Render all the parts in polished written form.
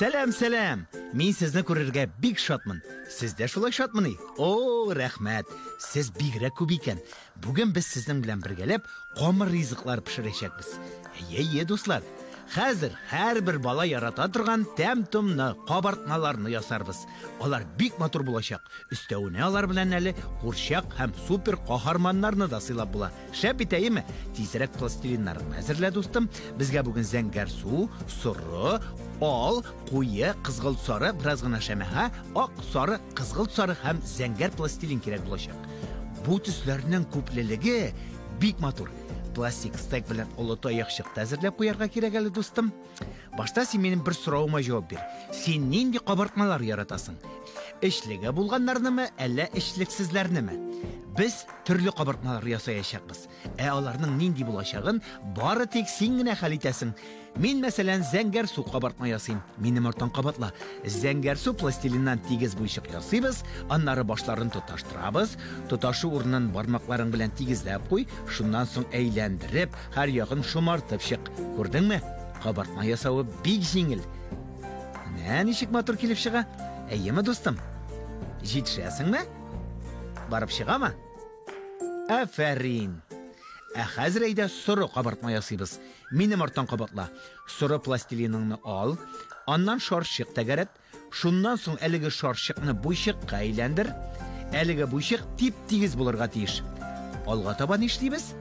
Сәлам, сәлам! Мин сезне күрергә бик шатмын. Сез дә шулай шатмыни? О, рәхмәт! Сез бигрәк күп икән. Бүген без сезнең белән бергәләп камыр ризыклары пешерәчәкбез. Әйе, әйе, дуслар. Хәзер һәрбер бала ярата торган тәм-томны, кабартмаларны ясарбыз. Алар бик матур булачак. Өстәвенә алар белән әле курчак һәм супер каһарманнарны да сыйлап була. Шәп бит, әйеме? Тизрәк пластилиннарыңны әзерлә, дустым. Безгә бүген зәңгәр су, соры, ал, куе, кызгылт сары, бераз гына шәмәхә, ак, сары, кызгылт сары һәм зәңгәр пластилин кирәк булачак. Бу төсләрнең күплелеге бик матур. Пластик стек белән олы таякчык та әзерләп куярга кирәк әле, дустым. Башта син минем бер соравыма җавап бир. Син нинди кабартмалар яратасың? Эчлеге булганнарнымы, әллә эчлексезләрнеме? Без төрле кабартмалар ясаячакбыз. Ә аларның нинди булачагын бары тик син генә хәл итәсең. Мин, мәсәлән, зәңгәр су кабартма ясыйм. Минем арттан кабатла. Зәңгәр су пластилиннан тигез буйчык ясыйбыз, аннары башларын тоташтырабыз. Тоташу урынын бармакларың белән тигезләп куй, шуннан соң әйләндереп, һәр ягын шомартып чык. Күрдеңме? Кабартма ясавы бик җиңел. Менә ничек матур килеп чыга. Әйеме, дустым? Җитешәсеңме? Барып чыгамы? Афәрин! Ә хәзер әйдә соры кабартма ясыйбыз. Минем арттан кабатла. Соры пластилиныңны ал, аннан шарчык тәгәрәт, шуннан соң әлеге шарчыкны буйчыкка әйләндер. Әлеге буйчык тип-тигез булырга тиеш. Алга таба нишлибез?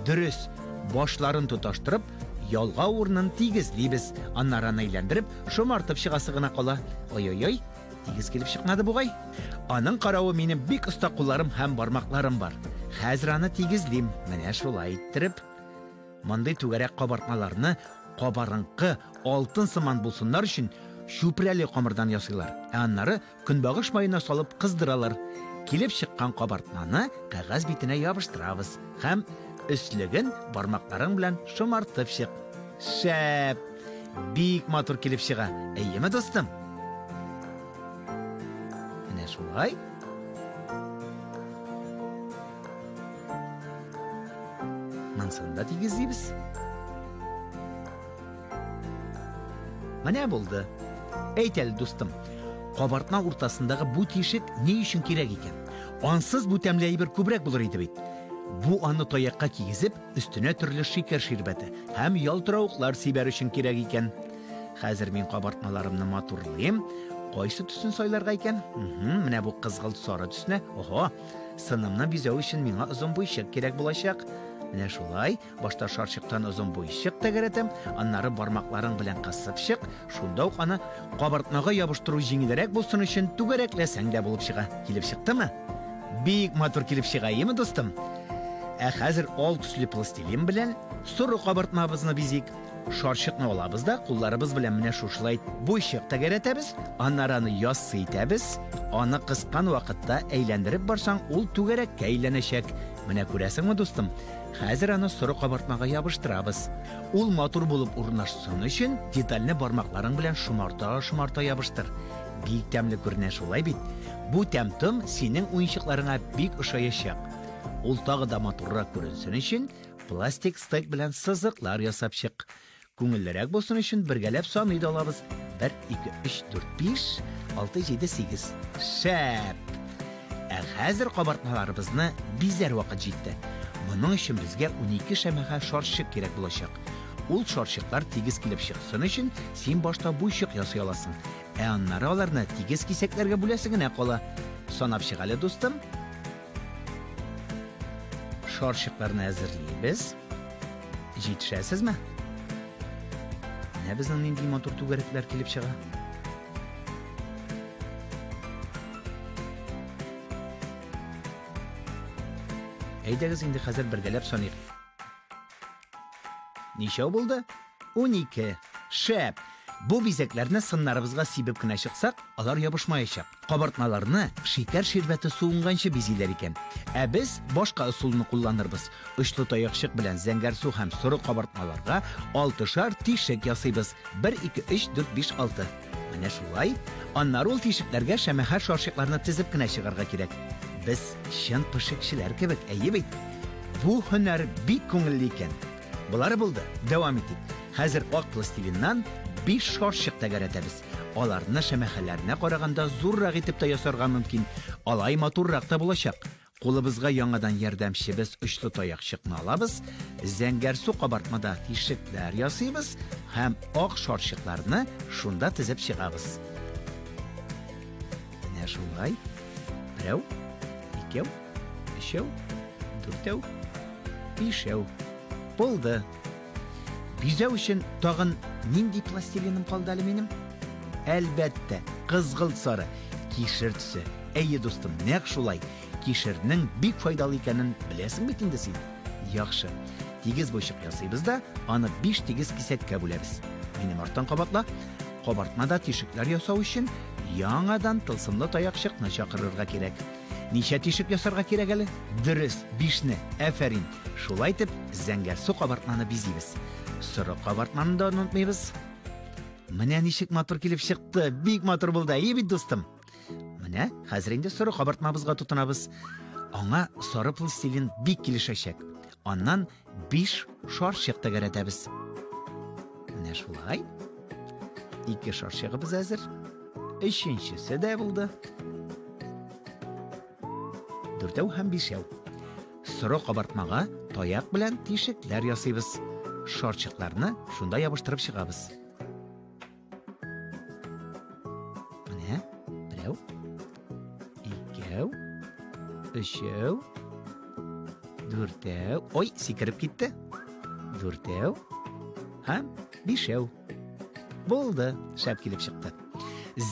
Дөрес, башларын тоташтырып, ялгау урынын тигезлибез. Аннары аны әйләндереп, шомартып чыгасы гына кала. Ой-ой-ой, Тигез килеп чыкмады бугай. Аның каравы минем бик оста кулларым һәм бармакларым бар. Хәзер аны тигезлим. Менә шулай иттереп. Мондый түгәрәк кабартмаларны кабарынкы, алтын сыман булсыннар өчен чүпрәле камырдан ясыйлар. Ә аннары көнбагыш маена салып кыздыралар. Килеп чыккан кабартманы кәгазь битенә ябыштырабыз һәм өслеген бармакларың белән шомартып чык. Шәп! Бик матур килеп чыга. Әйеме, дустым? Менә шулай. Монсын да тигезлибез. Менә булды. Әйт әле, дустым, кабартма уртасындагы бу тишек ни өчен кирәк икән? Ансыз бу тәмле әйбер күбрәк булыр иде бит. Бу аны таякка кигезеп, өстенә төрле шикәр ширбәте һәм ялтыравыклар сибәр өчен кирәк икән. Хәзер мин кабартмаларымны матурлыйм. Кайсы төсен сайларга икән? Менә бу кызгылт сары төсне. Ого! Сынымны бизәү өчен миңа озын буйчык кирәк булачак. Менә шулай, башта шарчыктан озын буйчык тәгәрәтәм, аннары бармакларың белән кысып чык, шунда ук аны кабартмага ябыштыру җиңелрәк булсын өчен түгәрәкләсәң дә булып чыга. Килеп чыктымы? Бик матур килеп чыга, име, дустым? Ә хәзер ал төсле пластилин белән соры кабартмабызны бизик. Шарчыкны алабыз да, кулларыбыз белән менә шушылай буйчык тәгәрәтәбез, аннары аны яссы итәбез. Аны кыскан вакытта әйләндереп барсаң, ул түгәрәккә әйләнәчәк. Менә күрәсеңме, дустым? Хәзер аны соры кабартмага ябыштырабыз. Ул матур булып урнашсын өчен детальне бармакларың белән шомарта-шомарта ябыштыр. Бик тәмле күренә шулай бит? Бу тәм-том синең уенчыкларыңа бик ошаячак. Ул тагы да матуррак күренсен өчен, пластик стек белән сызыклар ясап чык. Күңеллерәк булсын өчен бергәләп саный да алабыз. 1, 2, 3, 4, 5, 6, 7, 8. Шәп! Ә хәзер кабартмаларыбызны бизәр вакыт җитте. Моның өчен безгә 12 шәмәхә шарчык кирәк булачак. Ул шарчыклар тигез килеп чыксын өчен, син башта буйчык ясый аласың. Ә аннары аларны тигез кисәкләргә бүләсе генә кала. Санап чык әле, дустым. Шарчыкларны әзерлибез. Җитешәсезме? Менә безнең нинди матур түгәрәкләр килеп чыга. Әйдәгез инде хәзер бергәләп саныйк. Ничәү булды? 12. Шәп! Бу бизәкләрне сыннарыбызга сибеп кенә чыксак, алар ябышмаячак. Кабартмаларны шикәр ширбәте суынганчы бизиләр икән. Ә без башка ысулны кулланырбыз. Очлы таякчык белән зәңгәрсу һәм соры кабартмаларга алтышар тишек ясыйбыз. 1, 2, 3, 4, 5, 6. Менә шулай. Аннары ул тишекләргә шәмәхә шарчыкларны тезеп кенә чыгарга кирәк. Без чын пешекчеләр кебек, әйе бит? Бу һөнәр бик күңелле икән. Болары булды, дәвам итик. Хәзер ак пластилиннан 5 шарчык тәгәрәтәбез. Аларны шәмәхәләренә караганда зуррак итеп тә ясарга мөмкин. Алай матуррак та булачак. Кулыбызга яңадан ярдәмчебез очлы таякчыкны алабыз, зәңгәрсу кабартмада тишекләр ясыйбыз һәм ак шарчыкларны шунда тезеп чыгабыз. Менә шулай. Берәү, икәү, өчәү, дүртәү, бишәү. Булды. Бизәү өчен тагын нинди пластилиным калды әле минем? Әлбәттә, кызгылт сары, кишер төсе. Әйе, дустым, нәкъ шулай. Кишернең бик файдалы икәнен беләсең бит инде син. Яхшы. Тигез буйчык ясыйбыз да, аны биш тигез кисәккә бүләбез. Минем арттан кабатла. Кабартмада тишекләр ясау өчен яңадан тылсымлы таякчыкны чакырырга кирәк. Ничә тишек ясарга кирәк әле? Дөрес, бишне. Афәрин. Шулай итеп, зәңгәрсу кабартманы бизибез. Соры кабартманы да онытмыйбыз. Менә ничек матур килеп чыкты. Бик матур булды, әйе бит, дустым? Менә хәзер инде соры кабартмабызга тотынабыз. Аңа сары пластилин бик килешәчәк. Аннан биш шарчык тәгәрәтәбез. Менә шулай. Ике шарчыгыбыз әзер. Өченчесе дә булды. Дүртәү һәм бишәү. Соры кабартмага таяк белән тишекләр ясыйбыз. Шарчыкларны шунда ябыштырып чыгабыз. Менә берәү, икәү, өчәү, дүртәү. Ой, сикереп китте. Дүртәү һәм бишәү. Булды, шәп килеп чыкты.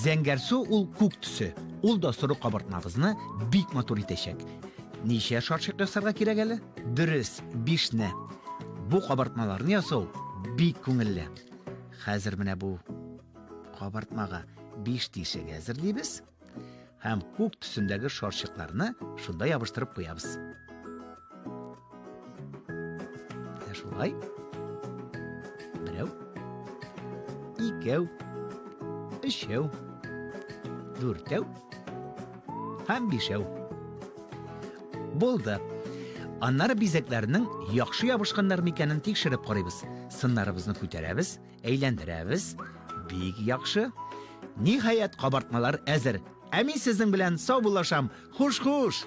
Зәңгәрсу ул күк төсе. Ул да соры кабартмабызны бик матур итәчәк. Ничә шарчык ясарга кирәк әле? Дөрес, бишне. Бу кабартмаларны ясау бик күңелле. Хәзер менә бу кабартмага биш тишек әзерлибез һәм күк төсендәге шарчыкларны шунда ябыштырып куябыз. Менә шулай. Берәү, икәү, өчәү, дүртәү һәм бишәү. Булды. Аннары бизәкләрнең яхшы ябышканнар микәнен тикшереп карыйбыз. Сыннарыбызны күтәрәбез, әйләндерәбез. Бик яхшы. Ниһаять, кабартмалар әзер. Ә мин сезнең белән саубуллашам. Хуш-хуш!